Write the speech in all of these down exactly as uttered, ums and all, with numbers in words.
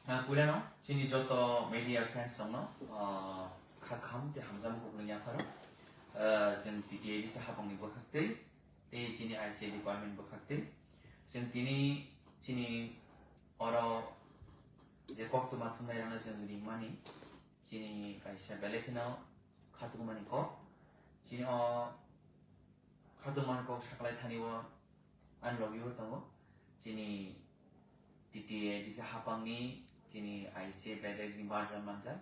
Ah, puilano chini joto media friends rokno, ah, kha kaham tei hamjakmung kuphurni yapharo, ah, chwng T T A D C hapangni bwkhak tei, tei chini I C A department bwkhak tei. Chwng tini chini oro je koktwma thumnairokno chwng rimani chini kaisa belai kheno khatungmani kok. Chini o khatungmani kok saklai thani o ani logi o tongo chini T T A D C hapangni chini I C A bedekni barja manjak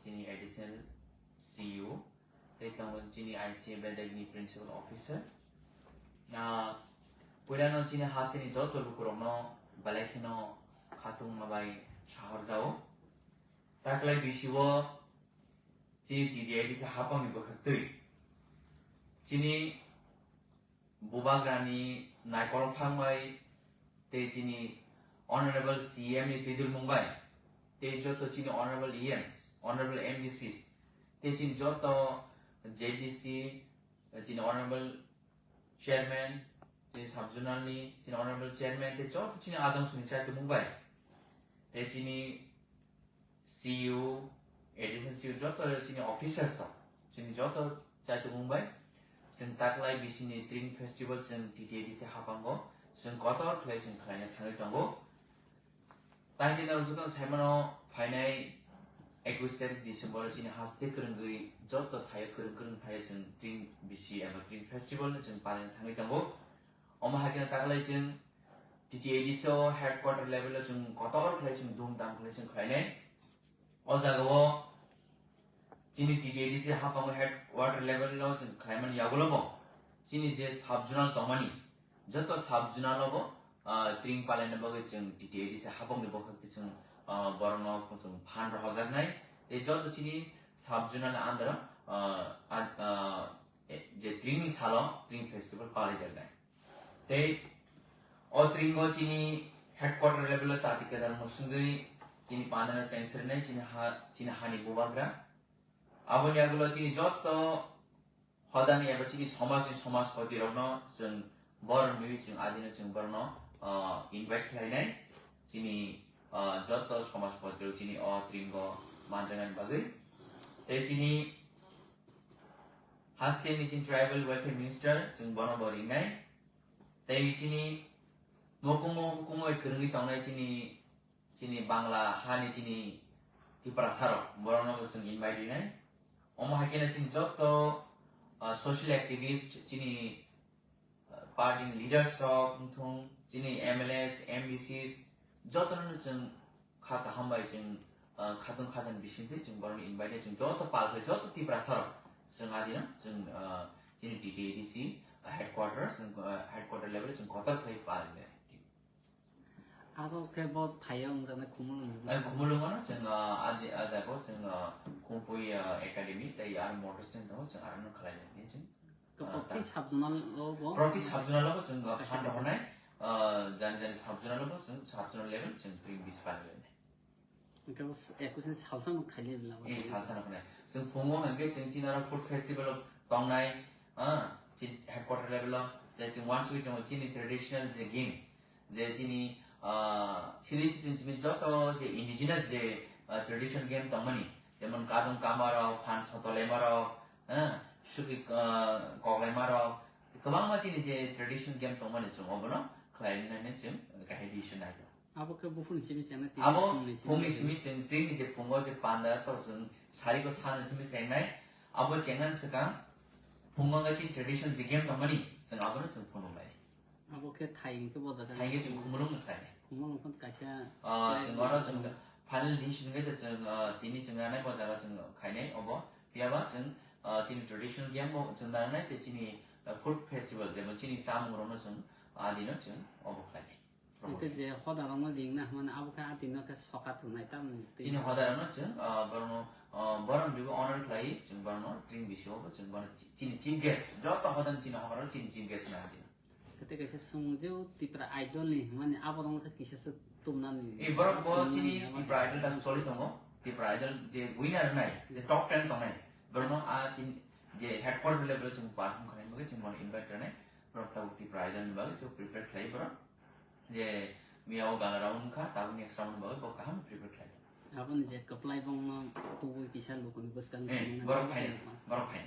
chini additional C E O tei tongo chini I C A bedekni principal officer. Na puilano chini hasteni joto lukurokno belai kheno khatungma bai sahorjao. Taklai bisi o chini T T A D C hapangni bwkhak twi chini bubagrani naikolphang bai tei chini Honorable C M ni twidulmung bai tei joto chini Honorable E Ms, Honorable M D Cs tei chini joto Z D C, chini Honorable Chairman, chini sub zonal ni chini Honorable Chairman tei joto chini adong suni chai tongmung bai tei chini C E O, additional C E O joto chini officers rok, chini joto chai tongmung bai, chwng taklai bisini Tring Festival chwng T T A D C hapango chwng kotor khlai chwng khlaina thangwi tongo. Tangwi norok joto saimano phainai ekush tarik December o chini haste kwrwngwi joto thaio kwrwng kwrwng thaio chwng Tring bisi eba Tring Festival no chwng palina thangwi tongo. Omo hai kheno taklai chwng T T A D C o headquarter level o chwng kotor khlai chwng dhumdham khlai chwng khlainai. O jaga o chini T T A D C hapango headquarter level o chwng khlaimani yagulo bo chini je sub zonal tongmani joto sub zonal o bo, ah, Tring palaina bagwi chwng T T A D C hapangni bwkhak twi chwng, ah, borokno chwng phan rohojaknai. Tei joto chini sub zonal ni under o, ah, ah, ah, e, je Tring ni salo Tring Festival palaijaknai. Tei o Tringo chini headquarter level o chati kwtal mwswngwi chini pandana chengserenai chini ha, chini hani bubagra. Aboni yagulo chini joto hodani eba chini somajni somajpoti rokno chwng borok nwi chwng adino chwng borokno, ah, invite khlainai. Chini, ah, joto somajpoti rok chini o Tringo manjaknani bagwi. Tei chini Haste ni chini Tribal Welfare Minister chwng bono bo ringnai. Tei chini mokumo hukumo kwrwngwi tongnai chini, chini Bangla hani chini Tiprasa rok borokno bo chwng invite rinai. Omo hai kheno chini joto, ah, social activist chini party ni leaders rok wngthung, chini M L As, M D Cs, jotono chwng kha kaham bai chwng, ah, khatung khajan bisingtwi chwng borokno invite chwng joto palkhe joto Tiprasa rok chwng adino chwng, ah, chini T T A D C headquarter chwng, ah, headquarter level chwng kotor khlai palkhe. Aro khe bo thaio wngjaknai Khumulwng ni bwskango. Khumulwng ano chwng, ah, adi, ah, jago chwng, ah, Khumpui, ah, Academy tei aro Motors chwng tongo chwng aro no khlai lai chwng. Ke Ah, proti ta- sub zonal o bo? Proti sub zonal o bo chwng, ah, Kaisa fund kaisa. Rwnai, ah, jani jani sub zonal o bo chwng sub zonal level chwng Tring bisi palai lai. Hwnkhe bo s-, ekush ni salsa no khailai bila bo. Eh, salsa no khailai. Chwng phungo hwnkhe chwng chini aro food festival o tongnai, ah, chini headquarter level o, je chwng uansugwi tongo chini traditional je game, je chini, ah, chini simi joto je indigenous je, ah, traditional game tongmani, jemon kadung kama rok, phan sotolema rok, ah, suki, ah, koklaima rok, kwbangma chini je traditional game tongmani chwng obono khlainani chwng kahai decision nai tongo. Abo khe buphurni simi chengnai tini Abo phungni simi phungni chengnai. Simi chwng tini je phungo je panda to chwng sariko sana simi chengnai. Abo chengna swkang phungo wngkha chini tradition je game tongmani chwng abono chwng phunuknai. Abo khe thai hwnkhe bo jaga Thai hwnkhe chwng Khumulwng no khlainai. Khumulwng phano kaisa Ah, play chwng oro chwng final decision hwnkhe chwng, ah, tini chwng ranai bo jaga chwng khainai obo. Phiyaba chwng, ah, chini traditional game bo chwng nangnai tei chini, ah, food festival jemon chini chamung rokno chwng, ah, adino chwng obo khlainai. Hwnkhe je hoda rokno ringna hwnmani abo khe atino khe sokat rwnai tamni twi. Chini hoda rokno chwng, ah, borokno, ah, borok ribo honor khlai chwng borokno Tring bisio bo chwng bono chi-, chini chief guest joto hoda chini hoda chini chief guest na atino. Kete kaisa sung je o Tipra Idol ni hwnmani abo rokno khe kisa se tumnani. E borok bo tumnani chini abo Tipra Idol da choli tongo. Tipra Idol je winner nai, je top ten tongnai. Borokno a chini je headquarter level chwng perform khlai bagwi chwng bono invite khlainai. Borok tabuk Tipra Idol ni bagwi chwng prepare khlai borok. Je Miya o gala round kha, tabuk next round bagwi bo kaham prepare khlai. Aboni je kwplai bongno kubui kisa lukuni bwskang Eh, tongmani borok bagwi phai, tongma. Borok phai.